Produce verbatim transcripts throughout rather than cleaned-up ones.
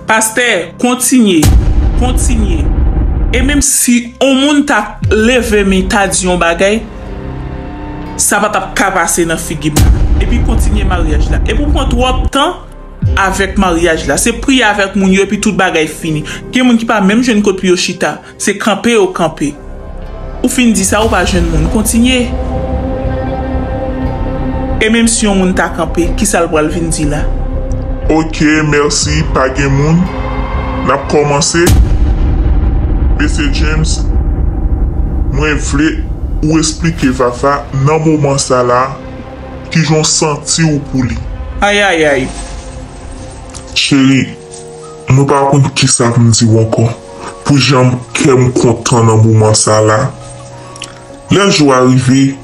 Pastè, kontinye, kontinye. E menm si yon moun ta leve men ta di yon bagay, sa pa t ap ka pase nan figi m. Epi kontinye maryaj la. Epi w pran twòp tan avèk maryaj la. Se priye avèk moun yo epi tout bagay fini. Gen moun ki pa menm jwenn kot pou yo chita. Se kanpe yo kanpe. Ou fin di sa, ou pa jwenn moun. Kontinye. E menm si yon moun ta kanpe, kisa l pral vin di la? Ok, mèsi, pa gen moun. N ap kòmanse. Mesye James, mwen vle ou esplike Vava nan moman sa la, kijan w santi w pou li. Ayayay. Cheri, mwen pa konn kisa pou m di w ankò. Pou jan kè m kontan nan moman sa la. Lè jou a rive,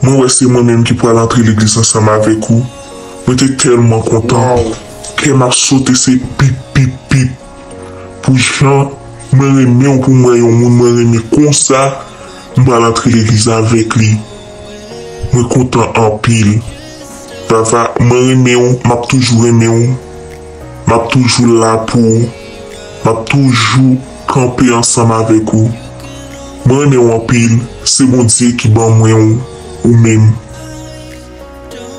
mwen wè se mwen menm ki pral antre legliz ansanm avèk ou. Mwen te tèlman kontan. Kè m ap sote se pip, pip, pip. Pou jan mwen renmen w, pou m wè yon moun mwen renmen konsa, m pral antre legliz avèk li. Mwen kontan anpil. Vava, mwen renmen w, m ap toujou renmen w. M ap toujou la pou ou. M ap toujou kanpe ansanm avèk ou. Mwen renmen w anpil. Se Bondye ki ban mwen w, ou menm.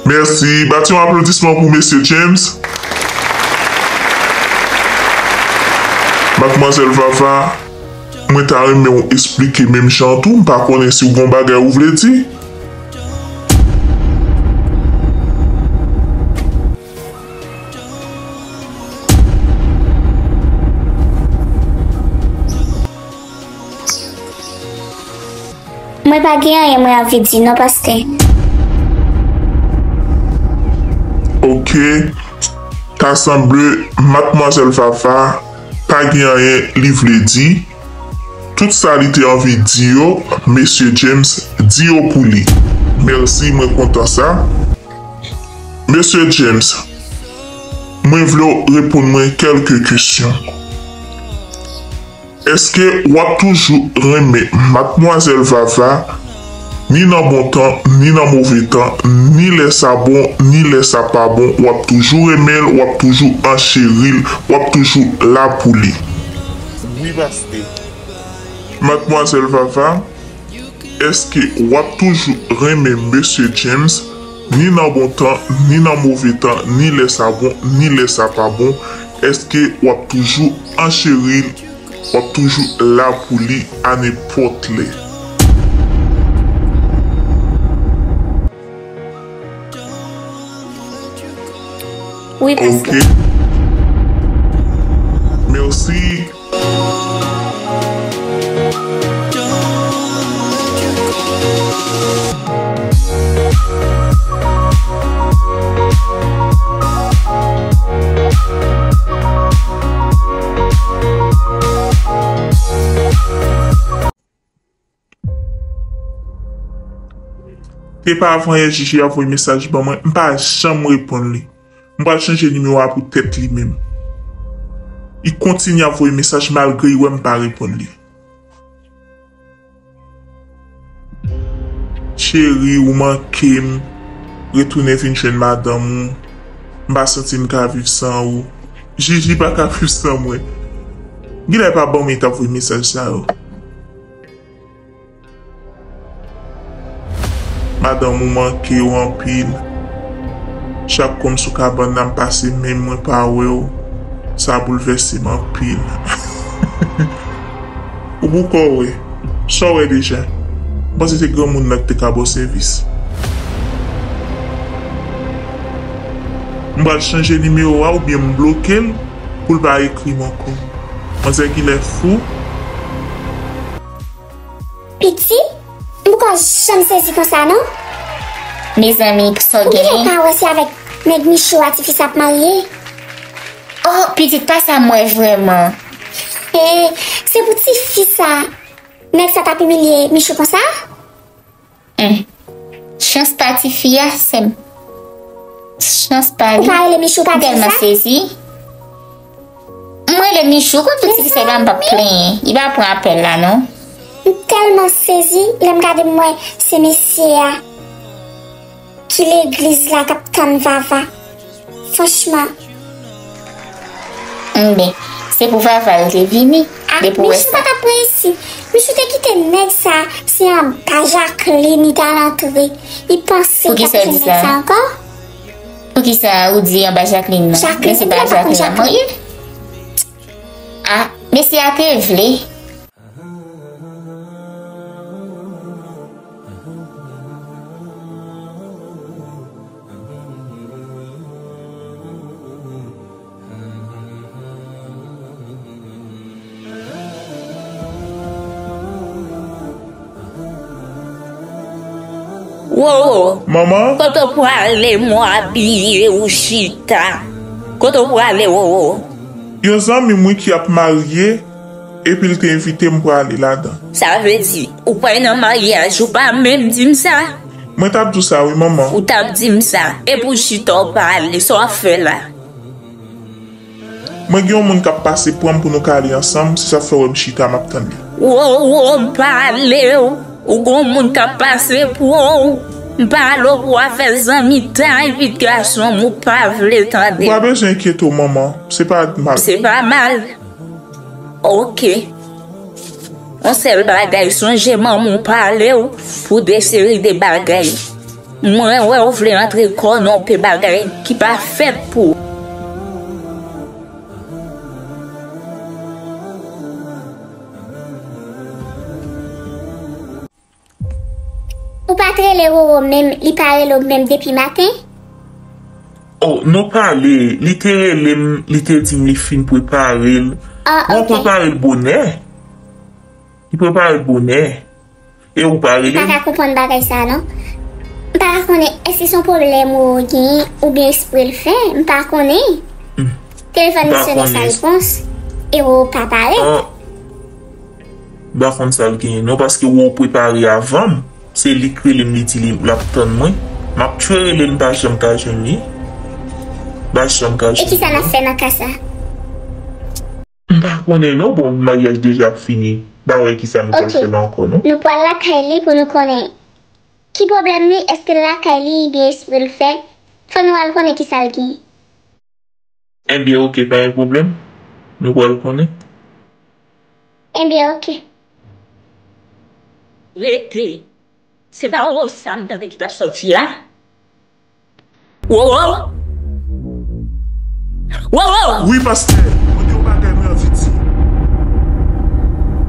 Mèsi. Bat yon aplodisman pou mesye James. Madmwazèl Vava, mwen ta renmen w esplike menm jan tou. M pa konnen si w gon bagay ou vle di. Mwen pa gen anyen mwen anvi di non, pastè. Ok. Ta sanble Madmwazèl Vava pa gen anyen li vle di. Tout sa li te anvi di yo, mesye James di yo pou li. Mèsi, mwen kontan sa. Mesye James, mwen vle w reponn mwen kèlke kesyon. Èske w ap toujou renmen Madmwazèl Vava, ni nan bon tan, ni nan move tan, ni lè sa bon, ni lè sa pa bon, w ap toujou renmen l, w ap toujou ancheri l, w ap toujou la pou li? Wi, pastè. Madmwazèl Vava, èske w ap toujou renmen mesye James, ni nan bon tan, ni nan move tan, ni lè sa bon, ni lè sa pa bon? Èske w ap toujou ancheri l, w ap toujou la pou li a nenpòt lè? Wi, pastè. Ok. Mèsi. Te pa avan yè Jiji a voye mesaj ban mwen, m pa janm reponn li. M pral chanje nimewo a pou tèt li menm. Li kontinye ap voye mesaj malgre li wè m pa reponn li. Cheri, ou manke m. Retounen vin jwenn madanm ou. M pa santi m ka viv san ou. Jiji pa ka viv san mwen. Genlè pa ban mwen t ap voye mesaj sa yo. Madanm ou manke w anpil. Chak kou m sou kabann nan, m pase men m, mwen pa wè w. Sa boulvèse m anpil. Ou poko wè. Sa w wè deja? M panse se granmoun nan ki te ka ba w sèvis. M pral chanje nimewo a oubyen m bloke l pou l pa ekri m ankò. Manzè genlè fou. Piti, m poko janm sezi konsa non. Mezanmi, sa w genyen? Ou genlè pa wè se avèk nèg Michou a tifi sa ap marye? Oh, pitit, pa sa m wè vrèman. E, se pou tifi sa, nèg sa t ap imilye Michou konsa? Humm. Chans pa tifi a, sè m. Chans pa li. Ou pa rele Michou, pa di sa? M tèlman sezi. M rele Michou, konn tout ti sèl la, m p ap plenyen. Li pa pran apèl la, non. M tèlman sezi, lè m gade m wè se mesye a ki legliz la k ap tann Vava. Franchman. Enben, se pou Vava l te vini. Ah, depi w wè sa. Misye pa t ap reyisi. Misye te kite nèg sa, se anba Jacqueline li t al antre. Li panse l t ap kite nèg sa ankò. Poukisa ou di anba Jacqueline nan? Men se pa Jacqueline nan mwen ye. Ah, mesye a te vle. Wo, wo. Manman? Kote w prale, m abiye ou chita. Kote w prale, wo, wo? Yon zanmi m wi ki ap marye, epi l te envite m prale ladan. Sa vle di, ou pral nan maryaj, ou pa menm di m sa? Mwen t ap di w sa wi, manman. Ou t ap di m sa, epi w chita w pa ale, sa w ap fè la? Mwen gen yon moun k ap pase pran m pou nou ka ale ansanm, se sa k fè w wè m chita, m ap tann li. Wo, wo, m pale w. Ou gon moun k ap pase pou w. M pale w pou w fè zanmitay, pitit gason m, ou pa vle tande. Ou pa bezwen enkyete w, manman. Se pa mal. Se pa mal. Oke. Yon sèl bagay, sonje manman w pale w pou de seri de bagay. Mwen wè w vle antre kò nan yon pe bagay ki pa fèt pou ou. Ou pa t rele Roro menm, li pa rele w menm depi maten? Oh, nou pale, li te rele m, li te di m li fin prepare l. Ah, ok. Mwen prepare l bonè. Li prepare l bonè. E ou pa rele m? M pa ka konprann bagay sa a, non. M pa ka konnen èske se yon pwoblèm ou genyen oubyen espre l fè. M pa konnen. Hmm. Telefòn li sonnen san repons. E ou pa parèt. Ah. M pa konn sa l genyen, non, paske ou prepare avan m. Se li k rele m, li di li, l ap tann mwen. M ap tchwe rele l, m pa janm ka jwenn li. M pa janm ka jwenn li, non. E kisa n ap fè nan ka sa a? M pa konnen non, bon, maryaj deja ap fini. M pa wè kisa nou pral fè la ankò, non. Nou pral lakay li pou nou konnen ki pwoblèm li, èske l lakay li, gen espre l fè. Fò nou al konnen kisa l gen. Enben, oke, pa gen pwoblèm. Nou pral konnen. Enben, oke. Rete. Se pa Roro sa m tande ki t ap sòti a? Roro! Roro! Wi, pastè. Mwen gen yon bagay mwen anvi di.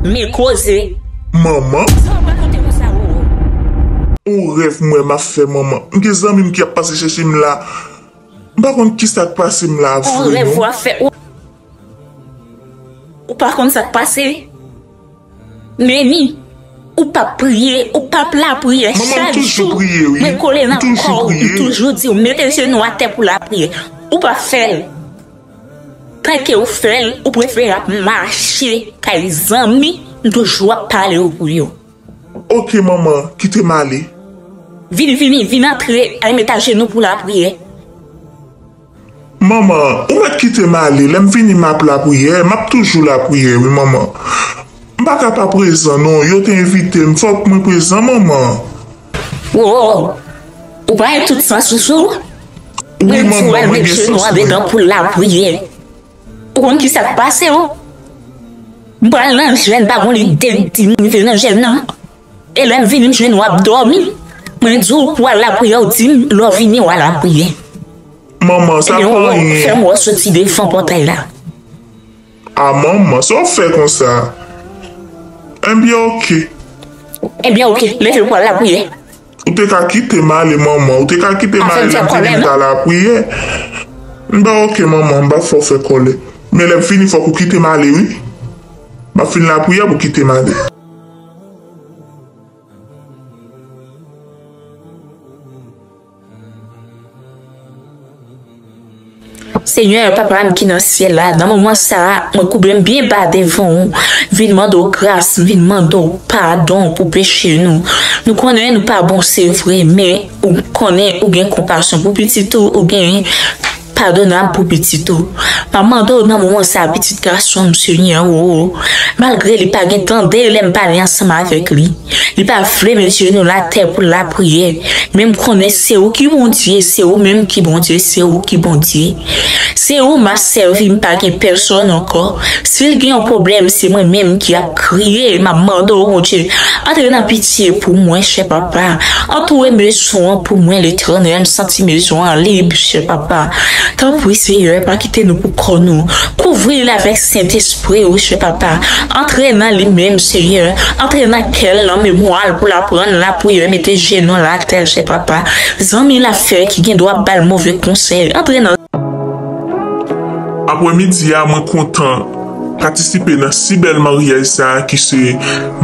Men koze. Manman? Sa w rakonte konsa, Roro? On rèv mwen m ap fè, manman. M gen zanmi m ki ap pase chèche m la. M pa konn kisa k pase m la vre, non. On rèv w ap fè. Ou pa konn sa k pase? Neni, ou p ap priye, ou p ap lapriyè chak jou. Manman, m toujou priye, wi. Mwen kole nan kò w, m toujou di w, mete jenou atè pou lapriyè. Ou p ap fè l. Tanke w fè l, ou prefere ap mache kay zanmi, m toujou ap pale w pou yo. Oke, manman, kite m ale. Vin, vini, vin antre, al met ajenou pou lapriyè. Manman, ou mèt kite m ale, lè m vini m ap lapriyè, m ap toujou lapriyè, wi, manman. M pa ka pa prezan, non, yo te envite m, fòk mwen prezan, manman. Wo, ou pa gen tout sans ou sou? Wi, manman, mwen gen sans mwen. Mwen di w al met jenou andedan pou lapriyè. Ou konn kisa k pase w? M pral nan jèn, pa gon lide m di m rive nan jèn nan. E lè m vini, m jwenn w ap dòmi. Mwen di w pou w al lapriyè, w di m lè w vini w al lapriyè. Manman, sa pa anyen. Ebyen, fè m wè w soti devan pòtay la. A manman, sa w fè konsa? Enbyen, oke. Enbyen, oke, leve pou w al lapriyè. Ou te ka kite m ale, manman. Ou te ka kite m ale, lè m vini m ta lapriyè. M ba oke, manman, m pa fè w fè kòlè. Men lè m fini, fòk ou kite m ale, wi. M ap fin lapriyè pou kite m ale. Senyè, Papa m ki nan syèl la, nan moman sa a, mwen koube m byen ba devan w, vin mande w gras, vin mande w padon pou peche nou. Nou konnen nou pa bon, se vre, men ou konnen ou gen konpasyon pou pitit ou, ou gen padonab pou pitit ou. M ap mande w nan moman sa, pitit gason m, Senyè, o, o, malgre li pa gen tande lè m pale ansanm avèk li. Li pa vle met jenou l atè pou l lapriyè. Men m konnen se ou ki Bondye, se ou menm ki Bondye, se ou ki Bondye. Se ou m ap sèvi, m pa gen pèsòn ankò. Si l gen yon pwoblèm, se mwen menm ki ap kriye, m ap mande w, Bondye, antre nan pitye pou mwen, chè papa. Antoure mezon an pou mwen, Letènèl, santi mezon an lib, chè papa. Tanpri, Seyè, pa kite nou pou kò nou. Kouvri l avèk Sentespri ou, chè papa. Antre nan li menm, Seyè. Antre nan kè l, nan memwa l, pou l aprann lapriyè, mete jenou l atè, chè papa. Zanmi l ap fè ki gen dwa ba l move konsèy. Antre nan Aprèmidi a, mwen kontan patisipe nan si bèl maryaj sa a ki se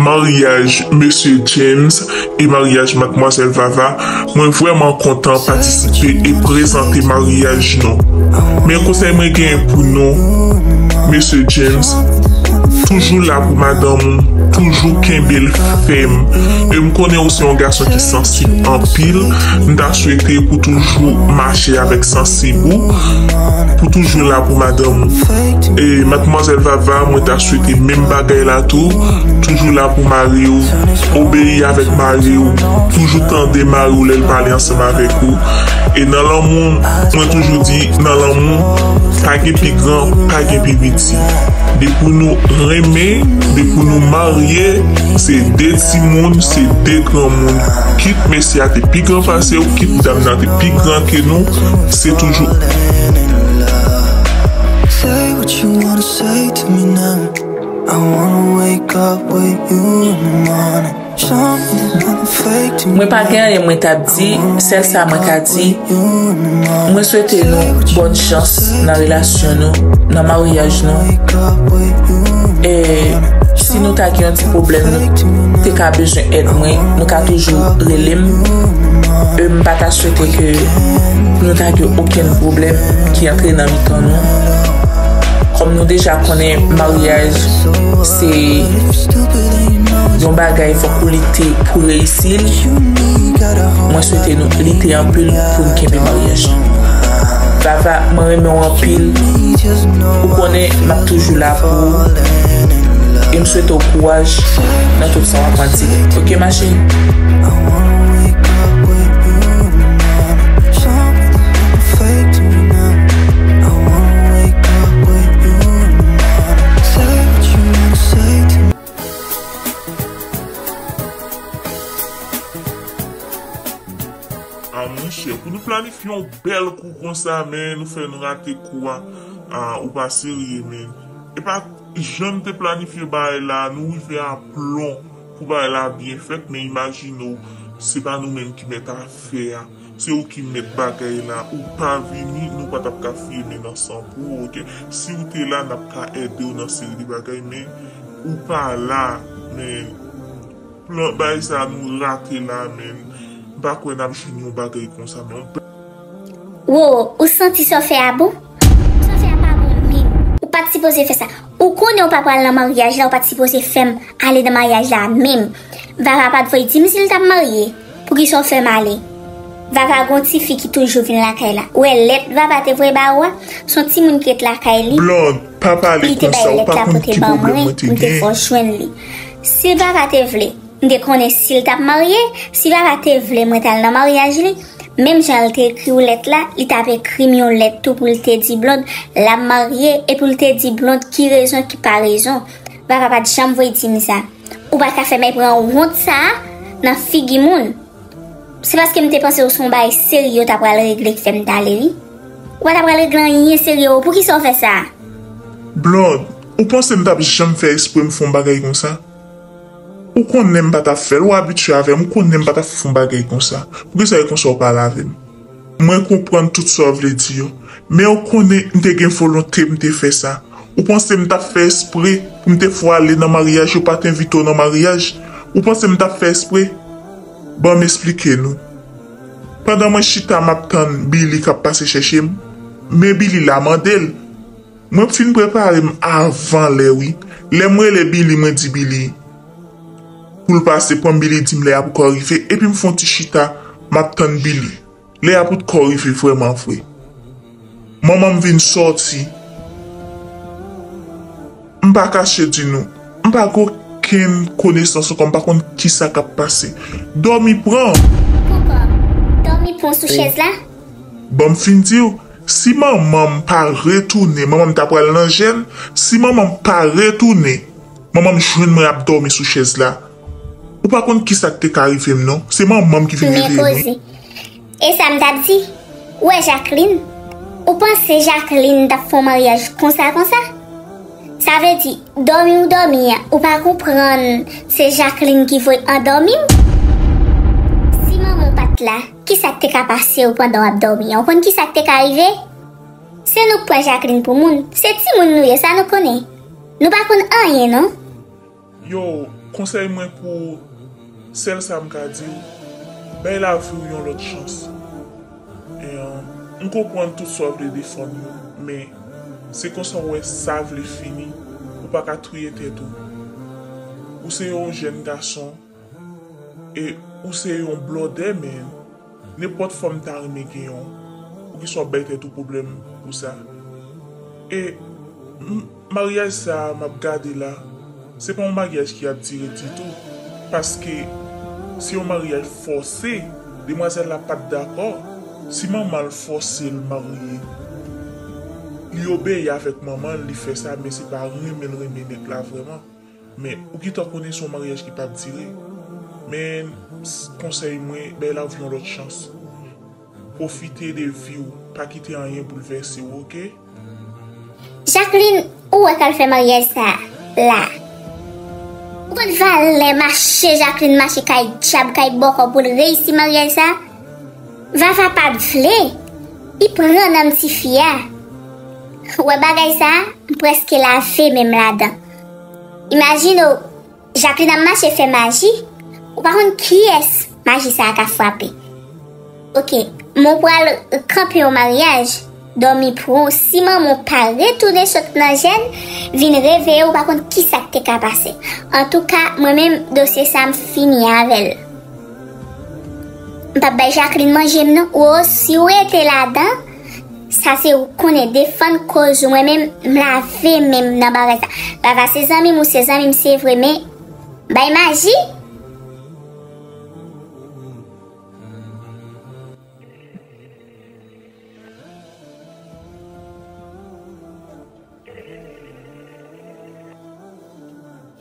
maryaj Mesye James e maryaj Madmwazèl Vava. Mwen vrèman kontan patisipe e prezante maryaj nou. Men konsèy mwen gen pou nou, Mesye James, toujou la pou madanm ou, toujou kenbe l fèm. E m konnen ou se yon gason ki sansib anpil, m ta swete pou toujou mache avèk sansib ou, pou toujou la pou madanm ou. E Madmwazèl Vava, mwen ta swete menm bagay la tou, toujou la pou mari w, obeyi avèk mari w, toujou tande mari w lè l pale ansanm avèk ou. E nan lanmou, mwen toujou di, nan lanmou, pa gen pi gran, pa gen pi piti. Depi nou renmen, depi nou marye, se de timoun, se de granmoun. Kit mesye a te pi gran pase w, kit dam nan te pi gran ke nou, se toujou. Say what you wanna say to me now. I wanna wake up with you in the morning. Mwen pa gen anyen mwen t ap di, sèl sa mwen ka di, mwen swete nou bòn chans nan relasyon nou, nan maryaj nou. E si nou ta gen yon ti pwoblèm, nou te ka bezwen èd mwen, nou ka toujou rele m. E m pa ta swete ke nou ta gen okenn pwoblèm ki antre nan mitan nou. Kòm nou deja konnen maryaj se yon bagay fòk ou lite pou reyisi l, mwen swete nou lite anpil pou n kenbe maryaj nou. Vava, mwen renmen w anpil. Ou konnen m ap toujou la pou ou. E m swete w kouraj nan tout sa w ap andire. Oke, ma chérie? Ah, monchè, pou nou planifye yon bèl kou konsa, men nou fè nou rate kou a. Ah, ou pa serye, men. E pa jan n te planifye bagay la, nou rive a plon pou bagay la byen fèt, men imajine w, se pa nou menm ki mèt afè a. Se ou ki mèt bagay la, ou pa vini, nou pa t ap ka fouye men nan san pou ou, oke? Si w te la, n ap ka ede w nan seri de bagay, men ou pa la, men plan bagay sa nou rate la, men m pa kwè n ap jwenn yon bagay konsa, men yon Wo, ou santi sa w fè a bon? Sa w fè a pa bon menm. Ou pa t sipoze fè sa. Ou konnen w pa pral nan maryaj la, ou pa t sipoze fè m ale nan maryaj la menm. Vava pa t voye di m si l t ap marye. Poukisa w fè m ale? Vava gon tifi ki toujou vin lakay la. Ou wè lèt Vava te voye ba ou a? Se yon timoun ki ret lakay li. Blonde, pa pale konsa, ou pa konn ki pwoblèm mwen te gen. Si Vava te vle, m te konnen si l t ap marye. Si Vava te vle mwen t al nan maryaj li, menm jan l te ekri w lèt la, li t ap ekri m yon lèt tou pou l te di Blonde l ap marye e pou l te di Blonde ki rezon ki pa rezon. Vava pa t janm voye di m sa. Ou pa ka fè m pran wont sa a nan figi moun. Se paske m te panse w se yon bagay serye w ta pral regle k fè m t ale wi. Ou pa ta pral regle anyen serye o, poukisa w fè sa? Blonde, ou panse m t ap janm fè espre m fè yon bagay konsa? Ou konnen m pa t ap fè l, ou abitye avè m, ou konnen m pa t ap fè yon bagay konsa. Poukisa e konsa w pale avè m? Mwen konprann tout sa w vle di yo, men ou konnen m te gen volonte m te fè sa. Ou panse m t ap fè espre pou m te fè w ale nan maryaj, yo pa t envite w nan maryaj? Ou panse m t ap fè espre? Ban m esplike nou. Pandan mwen chita m ap tann Billy k ap pase chèche m, men Billy la mande l. Mwen fin prepare m avan lè wi. Lè m rele Billy, mwen di Billy pou l pase pran m, Billy di m lè a poko rive, epi m fè yon ti chita, m ap tann Billy. Lè a potko rive vrèman vre. Manman m vin sòti. M pa kache di nou, m pa gen okenn konesans ankò, m pa konn kisa k ap pase. Dòmi pran. Poko. Dòmi pran sou chèz la? Ban m fin di w, si manman m pa retounen, manman m ta pral nan jèn, si manman m pa retounen, manman m jwenn mwen ap dòmi sou chèz la. Ou pa konn kisa k te ka rive m non, se manman m ki vin reveye mwen. E sa m t ap di, ou wè Jacqueline, ou panse Jacqueline t ap fè yon maryaj konsa konsa? Sa vle di, dòmi ou dòmi an, ou pa konprann se Jacqueline ki voye andòmi w? Si manman w pa t la, kisa k te ka pase w pandan w ap dòmi an? Ou konn kisa k te ka rive? Se nou k pran Jacqueline pou moun. Se timoun nou ye, sa nou konnen. Nou pa konn anyen non. Yo, konsèy mwen pou sèl sa m ka di w, bay lavi w yon lòt chans. E, m konprann tout sa w vle defann yo, men se konsa w wè sa vle fini, ou pa ka touye tèt ou. Ou se yon jèn gason, e ou se yon blòdè, men nenpòt fanm ta renmen gen yon. Poukisa w ap bay tèt ou pwoblèm pou sa? E m- maryaj sa a m ap gade la, se pa yon maryaj ki ap dire ditou, paske se yon maryaj fòse, demwazèl la pa t dakò. Si manman l fòse l marye, li obeyi avèk manman l, li fè sa, men se pa renmen l renmen nèg la vrèman. Men ou gentan konnen se yon maryaj ki p ap dire. Men s- konsèy mwen, bay lavi yon lòt chans. Pwofite de vi w, pa kite anyen boulvèse w, oke? Jacqueline, ou wè k al fè maryaj sa a la. Ou konn valè mache Jacqueline mache kay dyab, kay bòkò pou l reyisi maryaj sa a? Vava pa t vle. Li pran nanm tifi a. Ou wè bagay sa a, m prèske lave men m ladan. Imajine w, Jacqueline ap mache fè maji, ou pa konn kiyès maji sa a ka frape. Oke, men w pral kanpe yon maryaj, dòmi pran w, si manman w pa retounen sot nan jèn, vin reveye w, ou pa konn kisa k te ka pase. Antouka, mwen menm, dosye sa a m fini avè l. M p ap bay Jacqueline manje m non. O, si w rete ladan, sa se ou konnen, defann koz ou. Mwen menm, m lave men m nan bagay sa. Vava se zanmi m, ou se zanmi m, se vre, men bay maji.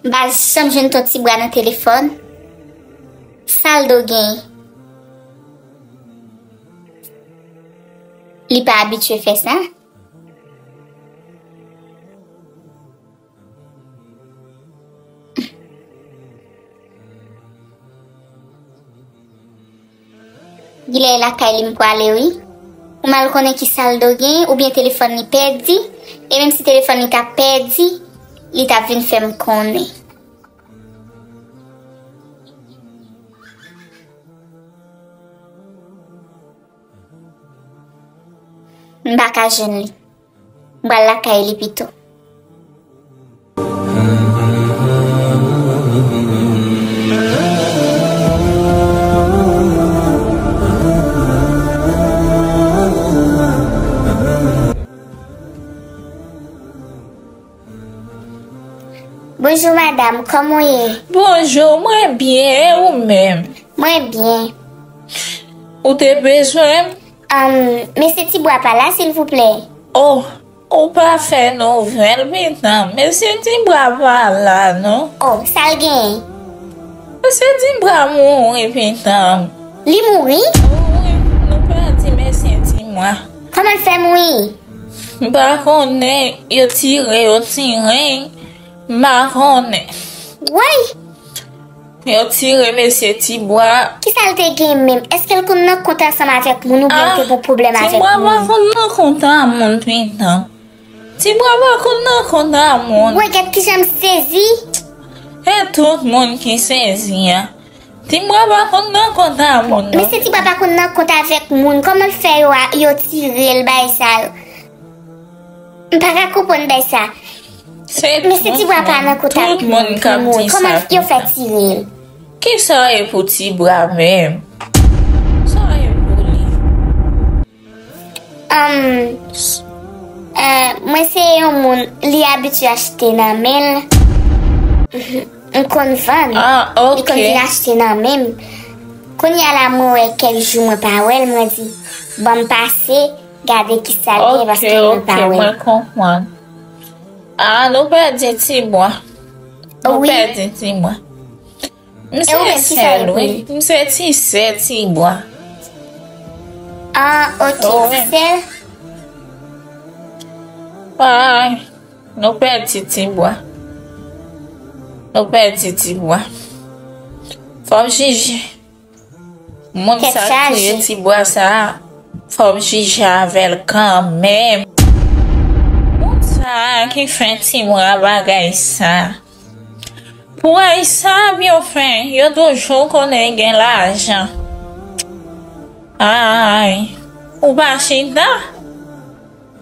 M pa janm jwenn ton Tibwa nan telefòn. Sa l do gen? Li pa abitye fè sa. Gilè lakay li m pwale wi. Pou m al konnen ki sa l do gen, oubyen telefòn li pèdi, e menm si telefòn li ta pèdi, li t ap vin fè m konnen. M pa ka jwenn li. M pral lakay li pito. Bonjou madam, kòman w ye? Bonjou, mwen byen, e ou menm? Mwen byen. Ou te bezwen m? Ahn, mesye Tibwa pa la, silvouplè? Oh, ou pa fè nouvèl, pitanm. Mesye Tibwa pa la, non. Oh, sa l genyen? Mesye Tibwa mouri, pitanm. Li mouri? Wi, nou pèdi mesye Tibwa. Kòman l fè mouri? M pa konnen, yo tire, yo tire, m pa konnen. Woy! Yo tire mesye Tibwa. Kisa l te gen menm? Èske l konn nan kont ansanm avèk moun oubyen l te gen pwoblèm avèk moun? Tibwa pa konn nan kont a moun, pitanm. Tibwa pa konn nan kont a moun. Woy, gad kijan m sezi. E tout moun ki sezi a. Tibwa pa konn nan kont a moun, non. Mesye Tibwa pa konn nan kont avèk moun. Kòman l fè yo a, yo tire l, bagay sa yo? M pa ka konprann bagay sa. Mesye Tibwa pa nan kont ak moun. Kòman yo fè tire l? Kisa e pou Tibwa menm? Sa e pou li? Ahn, Eh, mwen se yon moun, li abitye achte nan men l. M konn vann. Ah, ok. Li konn vin achte nan men m. Kounye a la, mwen wè kèk jou mwen pa wè l, mwen di, "Ban m pase, gade ki sa l gen, paske mwen pa wè l." Ok, ok, mwen konprann. Ah, nou pèdi Tibwa. Nou pèdi Tibwa. M se sè l, wi. M se ti sè Tibwa. Ah, ok, ti sè. Ay, nou pèdi Tibwa. Nou pèdi Tibwa. Fò m jije. Moun sa k kreye Tibwa sa, fò m jije avè l kanmenm. Moun sa ki fè Tibwa bagay sa. Pou Ayisyen ap yo fè, yo toujou konnen gen lajan. Ay, ou pa chita?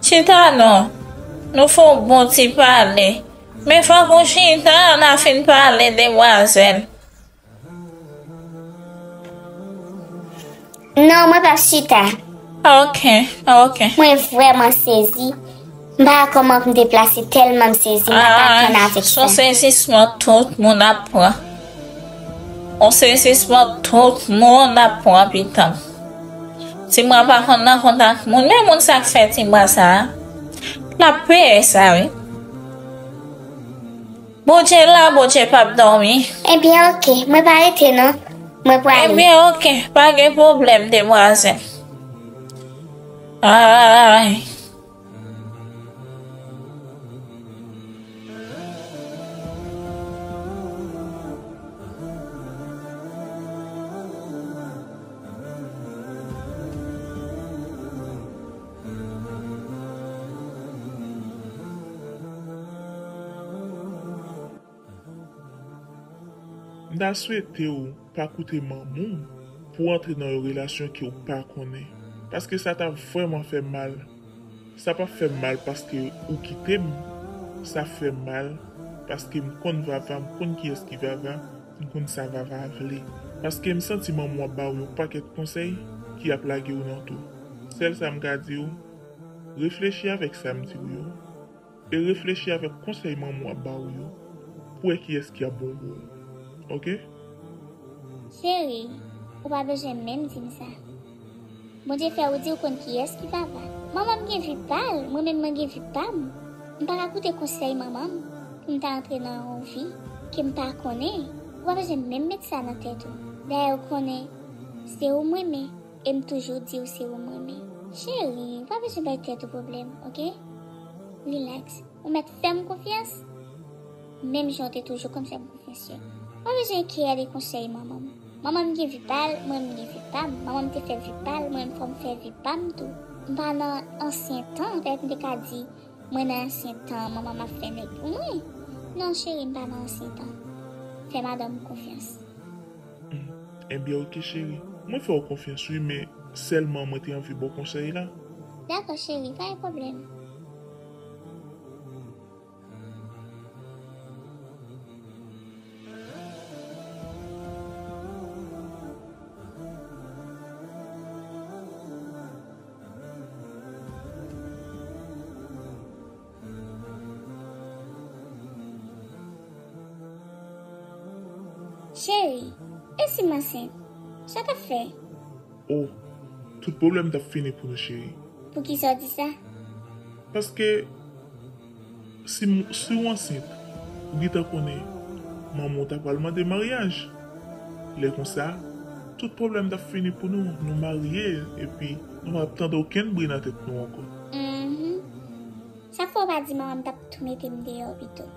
Chita non. Nou fè yon bon ti pale. Men fòk ou chita, n a fin pale, demwazèl. Non, mwen p ap chita. Ok, ok. Mwen vrèman sezi. M pa wè kòman pou m deplase tèlman m sezi. M pa ka tann avèk sa. Ah, se yon sezisman tout moun ap pran. Yon sezisman tout moun ap pran, pitanm. Tibwa pa konn nan kontak moun. Men moun sa k fè Tibwa sa a, l ap peye sa, wi. Bondye la, Bondye p ap dòmi. Ebyen, ok. Mwen pa rete, non. Mwen prale. Ebyen, ok. Pa gen pwoblèm, demwazèl. Ay. M ta swete w pa koute manman w pou w antre nan yon relasyon ke w pa konnen. Paske sa t ap vrèman fè m mal. Sa p ap fè m mal paske ou kite m. Sa fè m mal paske m konn Vava, m konn kiyès ki Vava, m konn sa Vava vle. Paske m santi manman w ap ba w yon pakèt konsèy ki ap lage w nan tou. Sèl sa m ka di w, reflechi avèk sa m di w yo. E reflechi avèk konsèy manman w ap ba w yo pou wè kiyès ki ap bon pou ou. Oke? Cheri, ou pa bezwen menm di m sa. Bondye fè ou di ou konn kiyès ki Vava. Manman m gen vi pa l, mwen menm mwen gen vi pa m. M pa ka koute konsèy manman m pou m ta antre nan yon vi ke m pa konnen. Ou pa bezwen menm met sa nan tèt ou. Dayè ou konnen se ou m renmen. E m toujou di w se ou m renmen. Cheri, ou pa bezwen bay tèt ou pwoblèm, oke? Rilaks. Ou mèt fè m konfyans, menm jan w te toujou konn fè m konfyans yo. Ou pa bezwen enkye de konsèy manman m. Manman m gen vi pa l, mwen m gen vi pa m. Manman m te fè vi pa l, mwen menm fò m fè vi pa m tou. M pa nan ansyen tan, pètèt m te ka di, mwen nan ansyen tan, manman m ap fè nèg pou mwen. Non, cheri, m pa nan ansyen tan. Fè madanm ou konfyans. Ebyen, oke, cheri. Mwen fè w konfyans, wi, men sèlman mwen te anvi ba w konsèy la. Dakò, cheri, pa gen pwoblèm. Cheri, e si m ansent? Sa w t ap fè? Oh, tout pwoblèm t ap fini pou nou, cheri. Poukisa w di sa? Paske si m, si w ansent, ou gentan konnen manman w ta pral mande maryaj. Lè konsa, tout pwoblèm t ap fini pou nou. Nou marye, epi nou p ap tande okenn bri nan tèt nou ankò. Mhm. Sa k fè w pa di manman m t ap tou mete m deyò pito?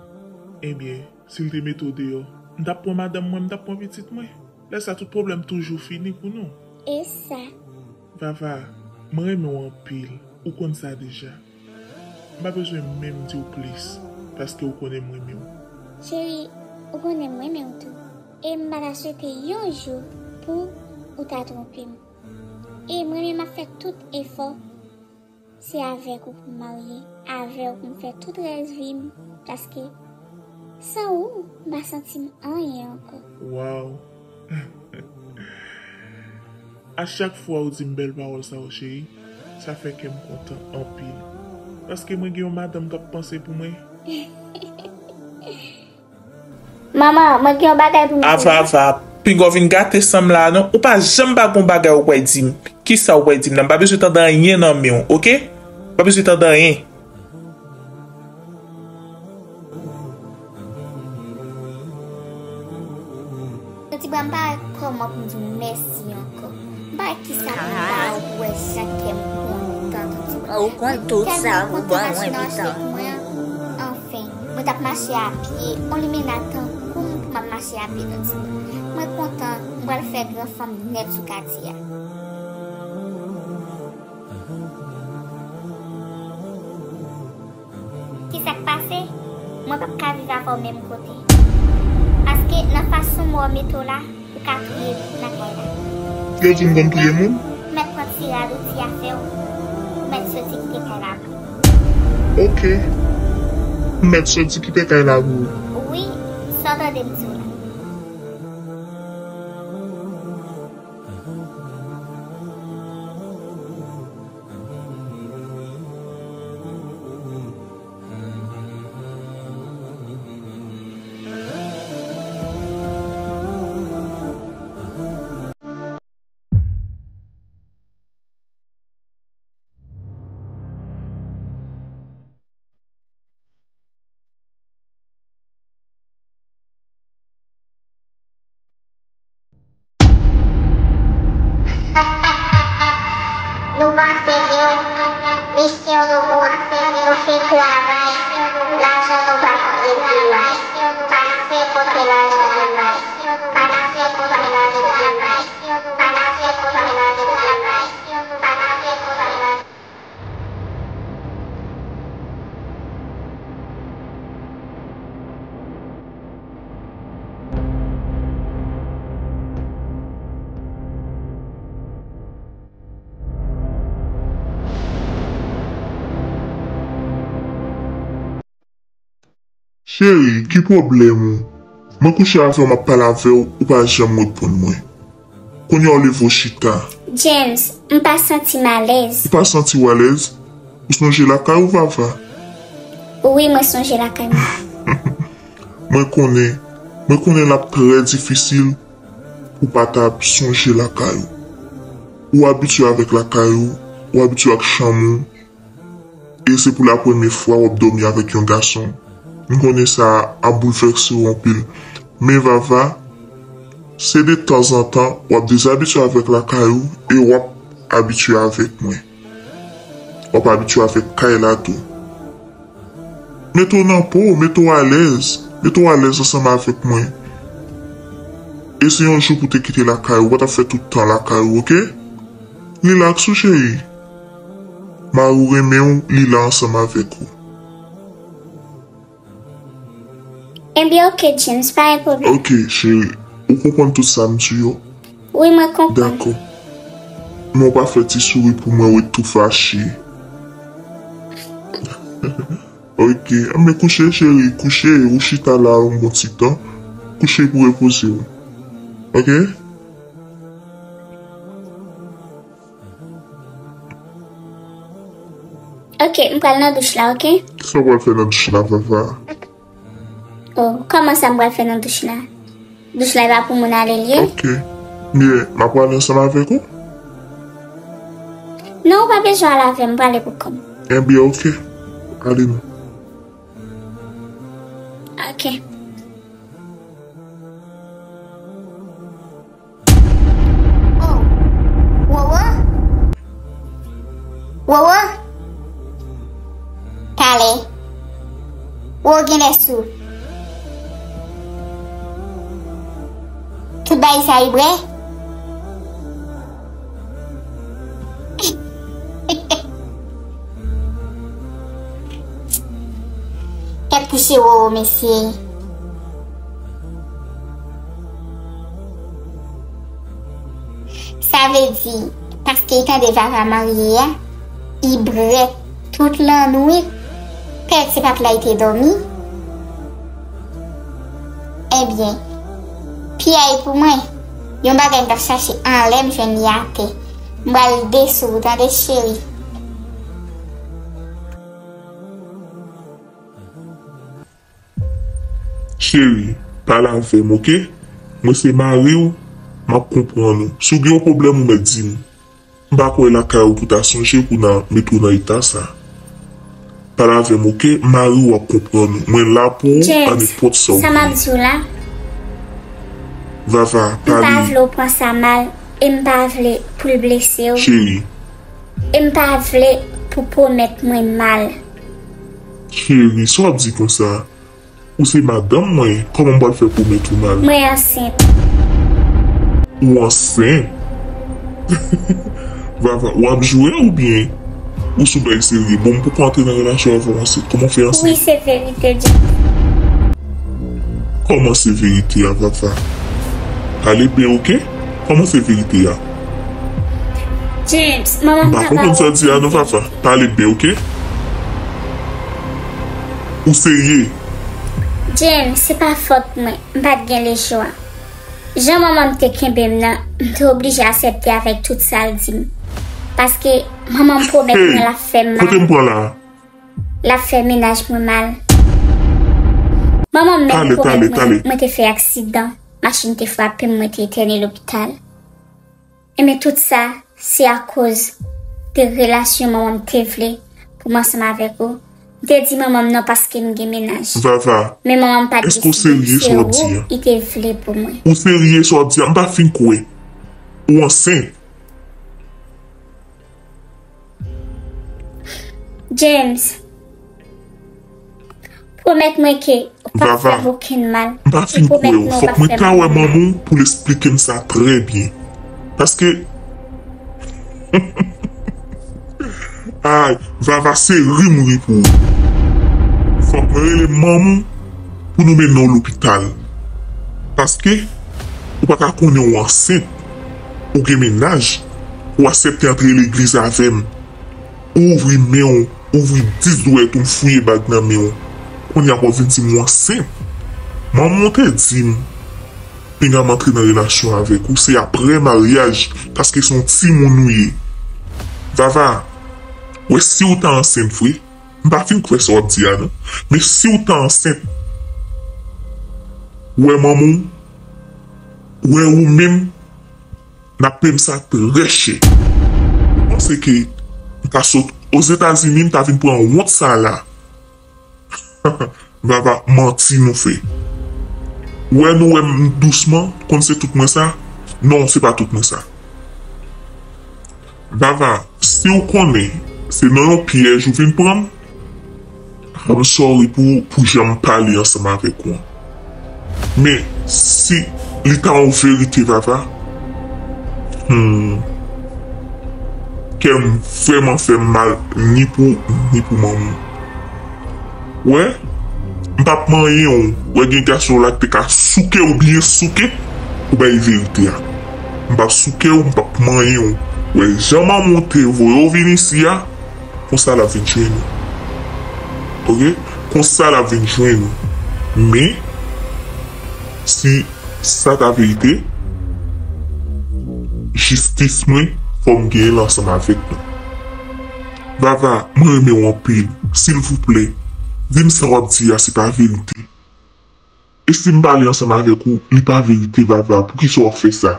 Ebyen, si l te mete w deyò, m t ap pran madanm mwen, m t ap pran pitit mwen. Lè sa, tout pwoblèm toujou fini pou nou. E sa? Vava, mwen renmen w anpil. Ou konn sa deja. M pa bezwen menm di w plis, paske ou konnen m renmen w. Cheri, ou konnen m renmen w tou. E m pa ta swete yon jou pou ou ta twonpe m. E mwen menm m ap fè tout efò. Se avèk ou pou m marye, avè w pou m fè tout rès vi m, paske san ou, m pa santi m anyen ankò. Waw! A chak fwa ou di m bèl pawòl sa yo, cheri, sa fè kè m kontan anpil. Paske mwen gen yon madanm k ap panse pou mwen. Manman, mwen gen yon bagay pou m di nou. Ava, ava, pinga w vin gate san m la non. Ou pa janm pa gon bagay ou pral di m. Kisa ou pral di m nan? M pa bezwen tande anyen nan men w, oke? M pa bezwen tande anyen. Tibwa, m pa wè kòman pou m di w mèsi ankò. M pa wè kisa pou m ba ou pou wè jan kè m kontan, Tibwa. Ou konn tout sa ou ban mwen, Vitan. Mwen t ap mache a pye, on limena tankou m pou m ap mache a pye, Tibwa. Mwen kontan, m pral fè gran fanm nèt sou katye a. Ki sa k pase? Mwen p ap ka viv avè w menm kote. Paske nan fason m wè w mete w la, ou ka touye moun nan kay la. Yo di m konn touye moun? Ou mèt pran ti rad ou, ti afè w, ou mèt soti kite kay la pou ou. Oke. M mèt soti kite kay la pou ou. Wi, sa w tande m di w la. Nou pa serye, mesye, nou bon, nou fin travay, lajan nou pa kontribye, pase kote lajan nou, pase kote lajan nou, pase kote lajan nou. Cheri, ki pwoblèm ou? Mwen kouche avè w, m ap pale avè w, ou pa janm reponn mwen. Kounye a w leve w chita. James, m pa santi m alèz. Ou pa santi w alèz? Ou sonje lakay ou, Vava? Wi, mwen sonje lakay mwen. Mwen konnen, mwen konnen l ap trè difisil pou w pa ta sonje lakay ou. Ou abitye avèk lakay ou, ou abitye ak chanm ou. E se pou la premye fwa w ap dòmi avèk yon gason. M konnen sa ap boulvèse w anpil. Men Vava, se de tanzantan w ap dezabitye avèk lakay ou e w ap abitye avèk mwen. W ap abitye avèk kay la tou. Mete w nan po w, mete w alèz, mete w alèz ansanm avèk mwen. E se yon jou pou w te kite lakay ou, w pa t ap fè tout tan lakay ou, oke? Rilaks ou, cheri. Mari w renmen w, li la ansanm avèk ou. Ebyen, oke, James, pa gen pwoblèm. Oke, cheri. Ou konprann tout sa m di yo? Wi, mwen konprann. Dakò. Men w pa fè ti souri pou mwen, ou ret tou fache. Oke. Anben kouche, cheri, kouche. Ou chita la yon bon ti tan. Kouche pou repoze w. Oke? Oke, m pral nan douch la, oke? Kisa w pral fè nan douch la, Vava? Oh, kòman sa m pral fè nan douch la? Douch la e pa pou moun ale l ye? Oke. Byen, m ap prale ansanm avèk ou? Non, ou pa bezwen al avè m, m prale pou kò m. Ebyen, oke. Ale non. Oke. Oh. Wowo? Wowo? Talè. Wowo genlè sou. Tout bagay sa ibre? Tèt kouche Wowo, mesye. Sa vle di, paske li tande Vava marye a, li brèt tout lannwit, pèdi se pa t la li te dòmi. Ebyen, pyay pou mwen, yon bagay m t ap chache anlè m jwenn li atè. M pral desi w, tande cheri. Cheri, pale avè m, oke? Mwen se mari w, m ap konprann ou. Si w gen yon pwoblèm, ou mèt di m. M pa kwè lakay ou pou ta sonje pou nan met ou nan eta sa. Pale avè m, oke? Mari w ap konprann ou. Mwen la pou ou a nenpòt sa w vle. James, sa m ap di w la, Vava, pale. M pa vle w pran sa mal, e m pa vle pou l blese w. Cheri. E m pa vle pou pwomèt mwen mal. Cheri, sa w ap di konsa? Ou se madanm mwen, kòman m pral fè pwomèt ou mal? Mwen ansent. Ou ansent? Vava, w ap jwe oubyen ou sou bagay serye? Bon, m poko antre nan relasyon avè w ansent. Kòman w fè ansent? Wi, se verite, James. Kòman se verite a, Vava? Pale byen, oke? Kòman se verite a? James, manman m pa ba ou okenn verite. M pa konprann sa w di a non, Vava. Pale byen, oke? Ou serye? James, se pa fòt mwen, m pa t gen lechwa. Jan manman m te kenbe m nan, m te oblije aksepte avèk tout sa l di m. Paske manman m pwomèt mwen l ap fè m mal. Hey! Kote m pran la a? L ap fè mennaj mwen mal. Manman m menm pwomèt mwen, mwen te fè aksidan, machin te frape m, mwen te entène lopital. Ebyen, tout sa, se akoz de relasyon manman m te vle pou m ansanm avèk ou. M te di manman m non paske m gen mennaj. Vava, men manman m pa t vle pou mwen. Èske w serye sa w ap di a? Se ou li te vle pou mwen. Ou serye sa w ap di a? M pa fin kwè. Ou ansent. James, pwomèt mwen ke ou p ap fè m okenn mal. Vava, m pa fin kwè w. Fòk mwen ta wè manman w pou l esplike m sa trè byen. Paske, ay, Vava, se ri m ri pou ou. Fòk mwen rele manman w pou nou mennen w lopital. Paske, ou pa ta konnen w ansent, ou gen mennaj, ou aksepte antre legliz avè m. Ou ouvri men w, ouvri dis dwèt ou, m fouye bag nan men w. Kounye a w ap vin di m w ansent. Manman w te di m, pinga m antre nan relasyon avèk ou, se aprè maryaj, paske se yon timoun ou ye. Vava, wè si w ta ansent vre, m pa fin kwè sa w ap di a non, men si w ta ansent, wè manman w, wè ou menm, n ap peye m sa trè chè. Ou panse ke m ta sot Ozetazini, m ta vin pran wont sa la? Vava, manti nou fè. Ou wè nou wè m dousman, konn se tout mwen sa? Non, se pa tout mwen sa. Vava, si w konnen se nan yon pyèj ou vin pran m, I'm sorry pou, pou jan m pale ansanm avèk ou an. Men, si li ta yon verite, Vava, hmm, kè m vrèman fè m mal, ni pou, ni pou manman w. Wè, m p ap manyen w. Wè, gen gason la ki te ka souke w byen souke pou bay verite a. M p ap souke w, m p ap manyen w. Wè, jan manman w te voye w vin isi a, konsa l ap vin jwenn ou. Oke? Konsa l ap vin jwenn ou. Men, si sa ta verite, jistis mwen, fò m genyen l ansanm avèk nou. Vava, mwen renmen w anpil. Silvouplè, di m sa w ap di a, se pa verite. E si m pale ansanm avèk ou, li pa verite, Vava, poukisa w ap fè sa?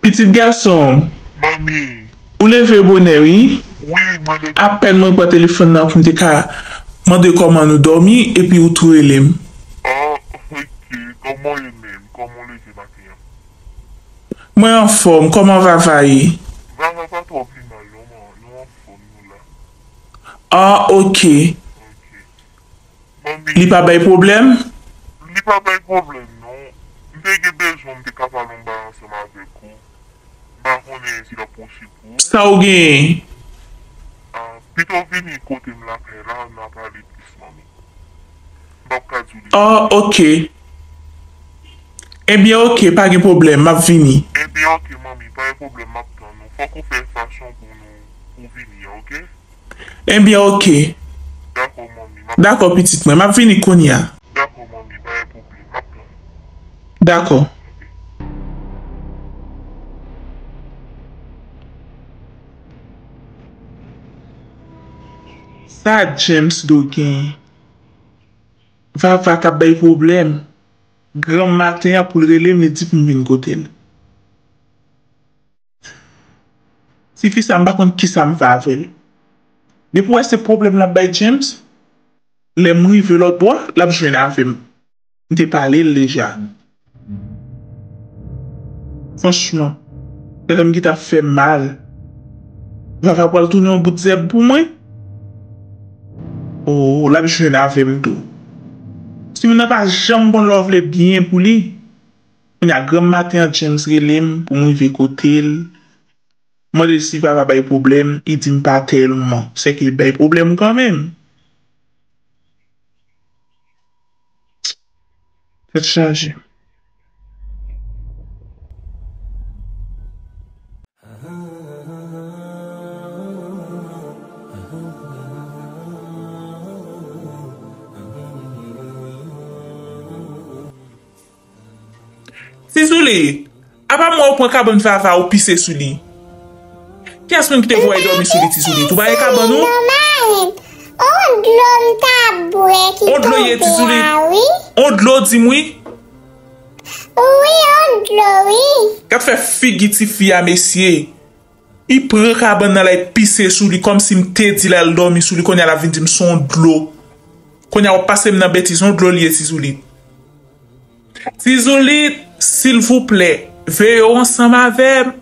Pitit gason, manmi, ou leve bonè, wi. Wi, mwen leve. Apèn mwen pran telefòn nan pou m te ka mande kòman nou dòmi, epi ou tou rele m. Ah, ok. Kòman w ye menm? Kòman w leve maten an? Mwen anfòm. Kòman Vava ye? Vava pa twò pi mal, non, man. Nou anfòm, nou la. Ah, ok. Ok. Manmi. Li pa bay pwoblèm? Li pa bay pwoblèm, non. M te gen bezwen, m te ka pale yon bagay ansanm avèk ou. M pa konnen si l ap posib pou ou. Sa w genyen? Ah, pito w vini kote m lakay la, n a pale plis, manmi. M p ap ka di w li. Ah, ok. Ebyen, ok, pa gen pwoblèm, m ap vini. Ebyen, ok, manmi, pa gen pwoblèm, m ap tann ou. Fòk ou fè fason pou nou, pou w vini an, ok? Ebyen, ok. Dakò, manmi, m ap. Dakò, pitit mwen, m ap vini kounye a. Dakò, manmi, pa gen pwoblèm, m ap tann ou. Dakò. Ok. Sa James do gen? Vava k ap bay pwoblèm. Granm maten an pou l rele m, li di pou m vin kote l. Tifi sa, m pa konn kisa m fè avè l. Depi w wè se pwoblèm l ap bay James, lè m rive lòt bò, l ap jwenn avè m. M te pale l deja. Franchman, tèt m gentan ap fè mal. Vava pral tounen yon bout zèb pou mwen. Oh, l ap jwenn avè m tou. Timoun nan pa janm konn lè w vle byen pou li. Kounye a, granm maten an, James rele m pou m rive kote l. Mande l si Vava bay pwoblèm, li di m pa tèlman. Sèke li bay pwoblèm kanmenm. Tèt chaje. Ti Zoulit, apa m wè ou pran kabann Vava ou pise sou li? Kiyès moun ki te voye dòmi sou li, Ti Zoulit? Ou pa gen kabann ou? On dlo m ta bwè ki tonbe a, wi. On dlo, di m wi. Wi, on dlo, wi. Gad fè figi tifi a, mesye. Li pran kabann nan la, li pise sou li, kòmsi m te di l al dòmi sou li, kounye a l ap vin di m se on dlo. Kounye a w ap pase m nan betiz, on dlo li ye, Ti Zoulit. Ti Zoulit, silvouplè, veye w ansanm avè m.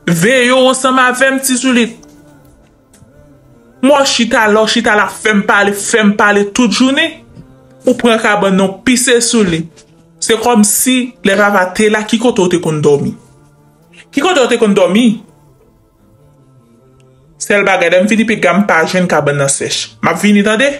Veye w ansanm avè m, Ti Zoulit. M wè w chita la, w chita la, fè m pale, fè m pale tout jounen. Ou pran kabann nan, w pise sou li. Se kòmsi, lè Vava te la, ki kote w te konn dòmi? Ki kote w te konn dòmi? Sèl bagay, lè m vini piga, m pa jwenn kabann nan sèch. M ap vini, tande?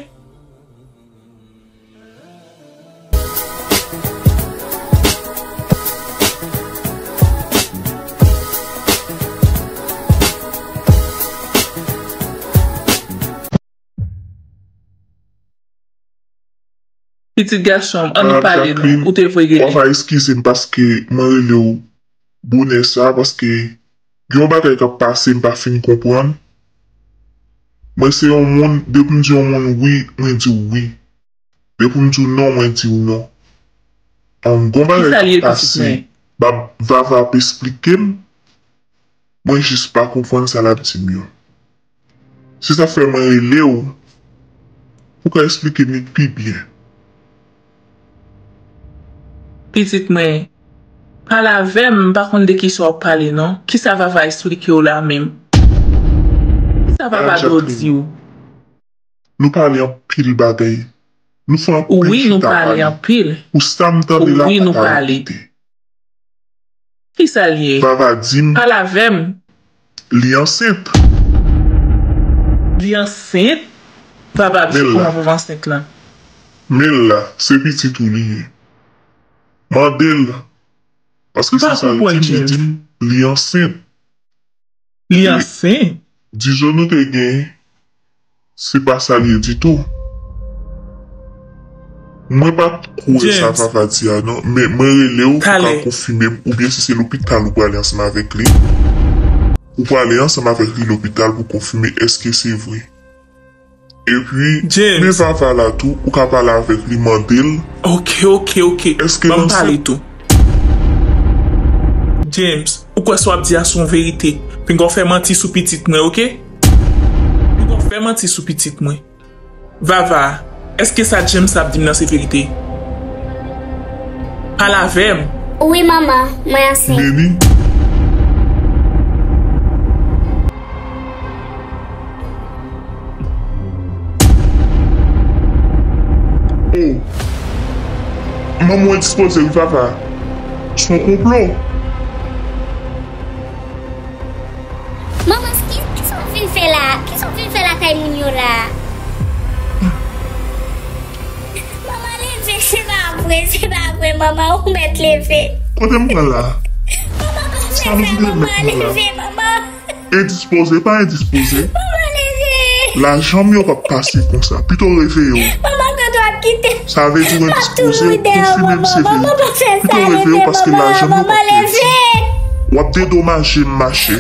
Pitit gason m, ann pale non, ou te vre rele. Wafa, eskize m paske mwen rele w bonè sa, paske gen yon bagay k ap pase m pa fin konprann. Mwen se yon moun, depi m di yon moun wi, mwen di w wi. Depi m di w non, mwen di w non. An, gon bagay k ap pase, Vava ap esplike m. Mwen jis pa konprann sa l ap di m yo. Se sa k fè mwen rele w, pou w ka esplike m li pi byen. Pitit mwen, pale avè m, m pa konn de kisa w ap pale non. Kisa Vava esplike w la menm? Kisa Vava do di w? Nou pale anpil bagay. Nou fè anpil chita pale. Wi, nou pale anpil. Pou sa m tande la, wi, nou pale. Kisa l ye? Vava di m pale avè m. Li ansent. Li ansent? Vava ap di kòman Vava ansent lan? Men l la, se pitit ou li ye. Mande l. Paske se sa l di m, li di m li ansent. Li ansent? Dizon nou te gen, se pa sa l ye ditou. Mwen pa t kwè sa Vava di a non, men mwen rele w pou ka konfime m, oubyen si se lopital ou prale ansanm avèk li. Ou prale ansanm avèk li lopital pou konfime èske se vre. Epi, men Vava la tou, ou ka pale avèk li, mande l. Ok, ok, ok. Ban m pale tou. James, ou kwè sa w ap di a se yon verite? Pinga w fè manti sou pitit mwen, ok? Pinga w fè manti sou pitit mwen. Vava, èske sa James ap di m nan se verite? Pale avè m. Wi, manman, mwen ansent. Neni. Oh. Manman w endispoze wi, papa. Se yon konplo. Manman, ki, kisa w vin fè la? Kisa w vin fè lakay moun yo la? Manman, leve, se pa vre, se pa vre, manman, ou mèt leve. Kote m pran la? Manman, pa fè sa, manman, leve, manman. Endispoze, pa endispoze. Manman, leve. Lajan m yo p ap pase konsa. Pito w reveye w. Manman, kote w ap kite m? Sa vle di w endispoze, w konfime m se verite. Pito w reveye w paske lajan m yo p ap pèdi. W ap dedomaje m, mache.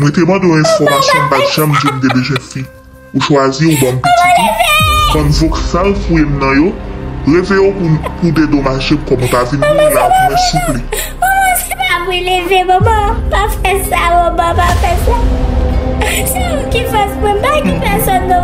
Mwen te mande w enfòmasyon, m pa t janm di w m te bezwen fi. Ou chwazi, ou ban m pitit ou. Bann vòksal fouye m nan yo. Reve yo pou, pou dedomaje m, kòm mwen pa vin mouri la pou mwen souple. Manman, se pa vre, leve, manman. Pa fè sa, manman, pa fè sa. Se ou ki fòs mwen, pa ki pèsòn, non,